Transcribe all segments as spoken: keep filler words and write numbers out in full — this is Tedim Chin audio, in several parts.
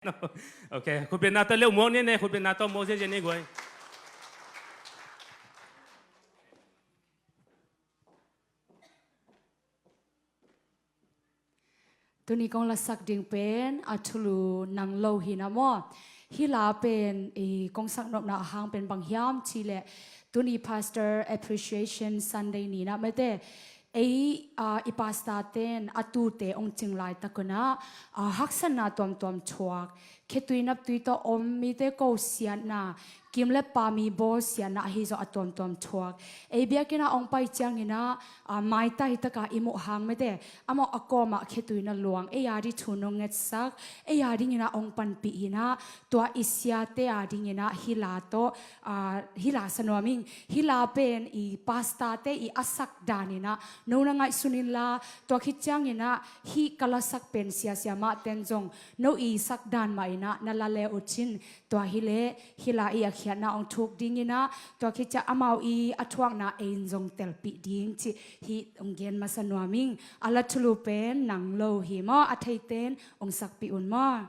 Ok, khutbetna tawh leh muak ni ne, khutbetna tawh muak ziahziah ni guai. Tuni kong lasak ding pen a thulu nang lo hi na maw. Hih la pen i kong sak nopna a hang pen bang hiam cih leh, tuni Pastor Appreciation Sunday ni na mete, ei, a, i pastor ten a tute ong cing laitak un ah, a, haksatna tuamtuam thuak, khetui naptui tawh om mite ko siatna, kim le pa mi bawl siatna ahi zawh a tuamtuam thuak. Ei biakinn ah ong pai ciangin ah, a, maitai taka i muh hang mete, amau a kawmah khetui na luang, ei a ding thu nong ngetsak, ei a dingin ah ong panpih in ah, tua i siate a dingin ah hih la tawh, a, hih la sa nuam ing. Hih la pen i pastor te i a sak dan in ah no na ngaihsun inla, tua khit ciangin ah hih ka lasak pen siasia mah ten zong no i sak dan mah in ah na la le uh cin, tua hi leh hih la i a khiatna ong thuk dingin ah, tua khit ciang amau i a thuakna ei in zong telpih ding cih hih ong gen masa nuam ing. A la thulu pen nang lo hi maw, a theiten ong sakpih un maw.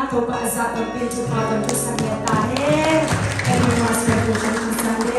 Topa a zah tawnpi in thupha tawh thusam hi ta hen. Everyone,